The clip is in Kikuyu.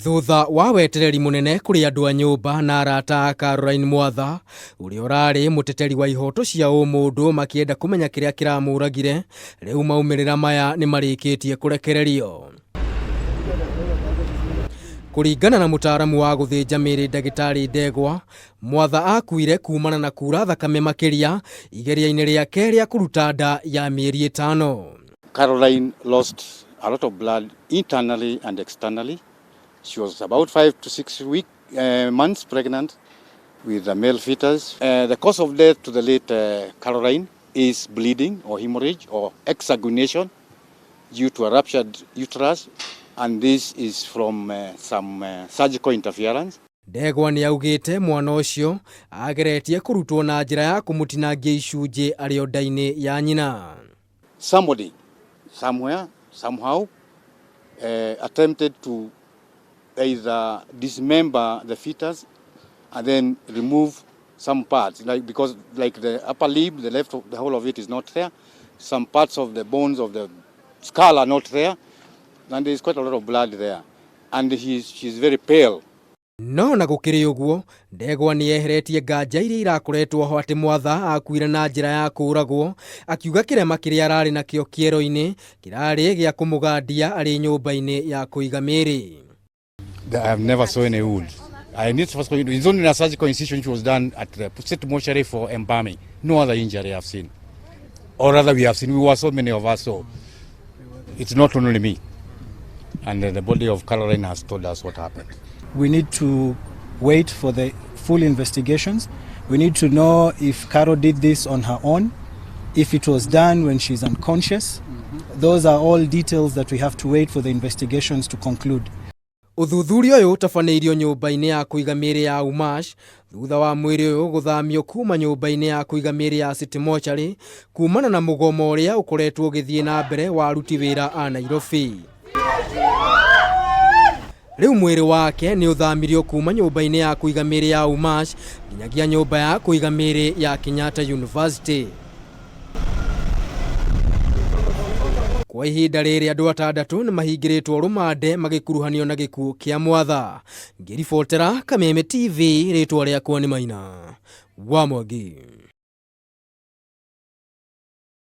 Thutha wa wetereri mũnene kũrĩ andũ a nyũmba na arata a Caroline Mwatha, ũrĩa ũrarĩ mũteteri wa ihoto cia ũmũndũ makĩenda kũmenya kĩrĩa kĩramũragire, rĩu maumĩrĩra maya nĩ marĩkĩtie kũrekererio. Kũringana na mũtaaramu wa gũthĩnja mĩĩrĩ ndagĩtarĩ Ndegwa, Mwatha akuire kumana na kura thakame makĩria igeria-inĩ rĩake rĩa kũruta nda ya mĩeri ĩtano. Caroline lost a lot of blood internally and externally. She was about 5 to 6 months pregnant with a male fetus. The cause of death to the late Caroline is bleeding or hemorrhage or exsanguination due to a ruptured uterus, and this is from some surgical interference. Ndegwa nĩ augĩte mwana ũcio ageretie kũrutwo na njĩra ya kũmũtinangia icunjĩ arĩ o nda-inĩ ya nyina. Somebody, somewhere, somehow, attempted to either dismember the fetus and then remove some parts, like because like the upper lip, the left, of the whole of it is not there. Some parts of the bones of the skull are not there, and there's quite a lot of blood there. And she's very pale. No na gũkĩrĩ ũguo, Ndegwa nĩ eheretie nganja iria irakoretwo ho atĩ Mwatha akuire na njĩra ya kũũragwo, akiuga kĩrema kĩrĩa ararĩ nakĩo kĩero-inĩ kĩrarĩ gĩa kũmũgandia arĩ nyũmba-inĩ ya kũiga mĩĩrĩ. I have never saw any wound. I need first, it's only a surgical incision which was done at the state mortuary for embalming. No other injury I've seen. Or rather we have seen, we were so many of us, so it's not only me. And the body of Caroline has told us what happened. We need to wait for the full investigations. We need to know if Caro did this on her own, if it was done when she's unconscious. Those are all details that we have to wait for the investigations to conclude. Ũthuthuria ũyũ ũtabanĩirio nyũmba-inĩ ya kũiga mĩĩrĩ ya Umash thutha wa mwĩrĩ ũyũ gũthamio kuma nyũmba-inĩ ya kũiga mĩĩrĩ ya City Mortuary kumana na mũgomo ũrĩa ũkoretwo ũgĩthiĩ na mbere wa aruti wĩra a Nairobi. Rĩu mwĩrĩ wake nĩ ũthamirio kuma nyũmba-inĩ ya kũiga mĩĩrĩ ya Umash nginyagia nyũmba ya kũiga mĩĩrĩ ya Kenyatta University. Kwa ihinda rĩrĩ andũ atandatũ nĩ mahingĩrĩtwo rũmande magĩkuruhanio na gĩkuũ kĩa Mwatha. Ngĩribotera Kameme TV, rĩtwa rĩakwa nĩ Maina wa Mwangi.